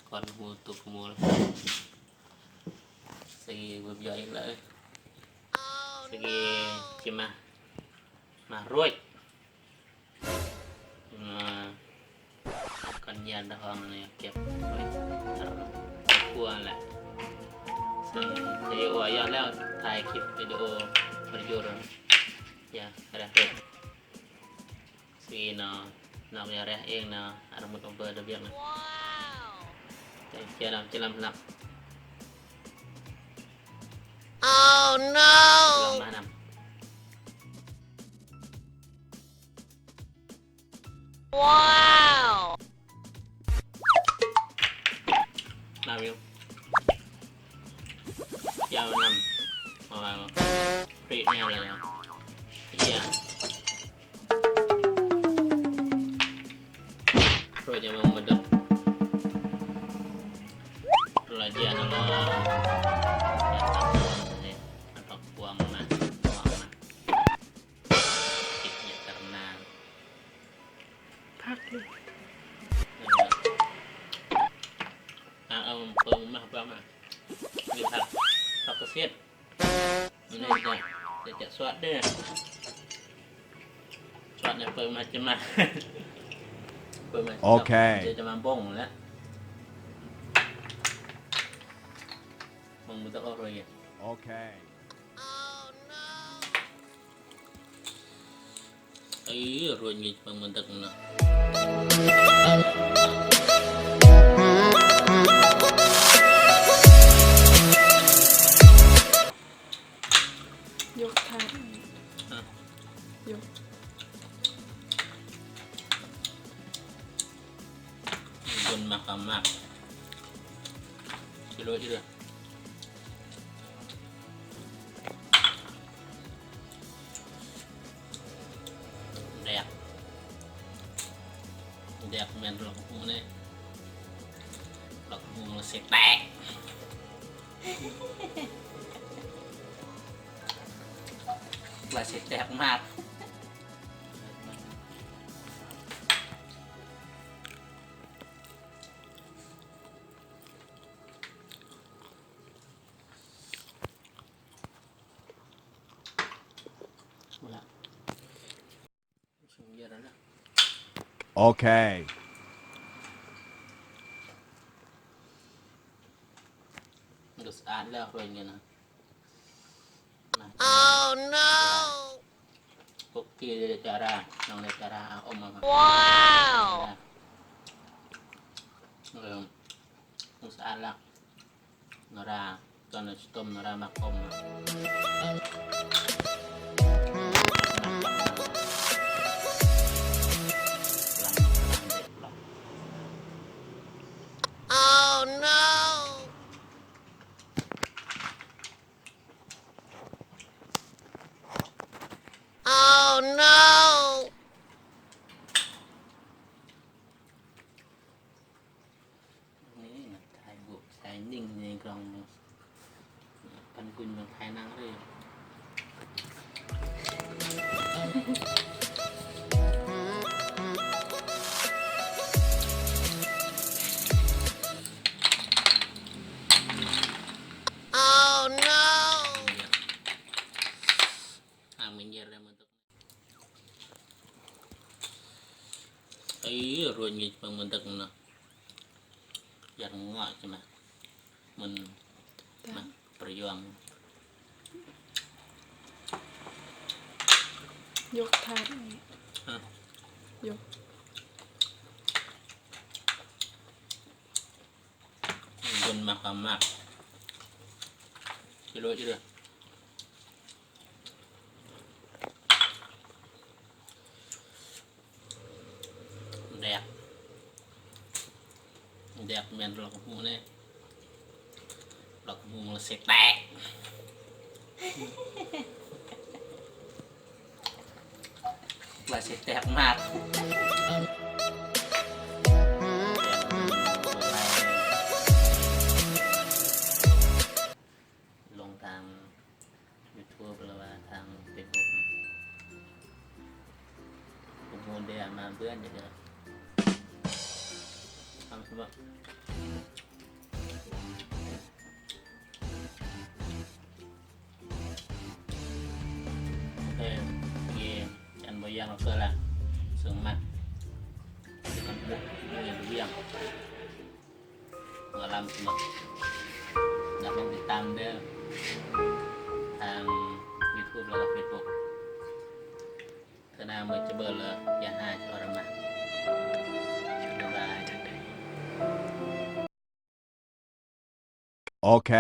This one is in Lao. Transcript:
ກ່ອນຫູຕົກຂະໂມຍ ສະກີເວີບຍ່ອຍອີກແລ້ວ ສະກີຊິມາ ມາໂຣຍ ມາ ກ່ອນຍາດອງນີ້ເກັບໄວ້ ຄົວແຫຼະ ສະກີເຮັດແລ້ວ ຖ່າຍຄລິບວິດີໂອ ປະໂຫຍດ ຢາກໄດ້ Sige, no. Nok ya reh ing, no. Armut oba da biak, no. Wow. Jalam, jalam, nak. Oh, no. Jalam, manam. Wow. Love you. Jam enam. Oh, free ni lah ya. Iya. Free jam enam bedok. Pelajaran sama. Apa kuang mah, kuang mah. Kita terkenal. ຜັກຢູ່ ເອີ ເອົາເບິ່ງມາ ເບິ່ງມາ ນີ້ຜັກ ຜັກກະເສດ ນີ້ຈະ ຈະ ຈະສວດເດີ ສວດໃນເບິ່ງມາ ຈະມາ ເບິ່ງມາ ໂອເຄ ຈະ ຈະມາບົ່ງແລ້ວ ເບິ່ງບໍ່ຕະອອກເລີຍ ໂອເຄ. Ayo, ruwet ngi pang mentek na. Yok, tadi. Hah? Yok. Bun makan mak. Kilo aja dah. ແດກ ແດກແມ່ນລັກຫູເດ້ ລັກຫູລະຊິແຕກ ລະຊິແຕກມາກ. ໂອເຄ ມັນກໍສະອາດແລ້ວ ເພິ່ນນີ້ນະ Oh no. ກົກກີເດຈາຣາ ນ້ອງເດຈາຣາ ເອົາອົມມາ ວ້າວ ເອີ ມັນສະອາດແລ້ວ. ໂນລາ ຕອນນັ້ນຊິຕົ້ມໂນລາໝາກອົມນະ. Oh no. Oh no. ນີ້ນະ ຖ່າຍຮູບ ຖ່າຍນິ້ງໃນກ້ອງ ປັນກຸນມາຖ່າຍໜັງເລີຍ. Oh no. ເອີ ໂຣຍມີປາໝຶກດັກນະ ຢາກງອກໃຊ່ໄໝ ມັນ ປະຍອງ ຍົກທານ ຮະ ຍົກ ຄົນມັກກໍມັກ ກິໂລ ກິໂລ. ແດກ ແດກແມ່ນລັກຫູເດ້ ລັກຫູລະຊິແຕກ ລະຊິແຕກມາກ ລົງທາງ ຢູທູບ ຫຼືວ່າທາງເຟສບຸກ ໂປຣໂມດເດ ມາເບື່ອນເດີ. ໂອເຄ ເຢ້ ຈັນບໍ່ຢ້ຽງເລີຍລະ ເຊິ່ງມັນ ມັນບຸກ ບໍ່ຢ້ຽງ ໝໍລຳສະໝັກ ແລ້ວເບິ່ງຕິດຕາມເດີ ທາງຢູທູບ ແລ້ວກໍເຟສບຸກ ເທື່ອໜ້າມື້ຈະເບີເລີຍ ຢ່າຫາທໍລະມານ ບາຍບາຍ ໂອເຄ.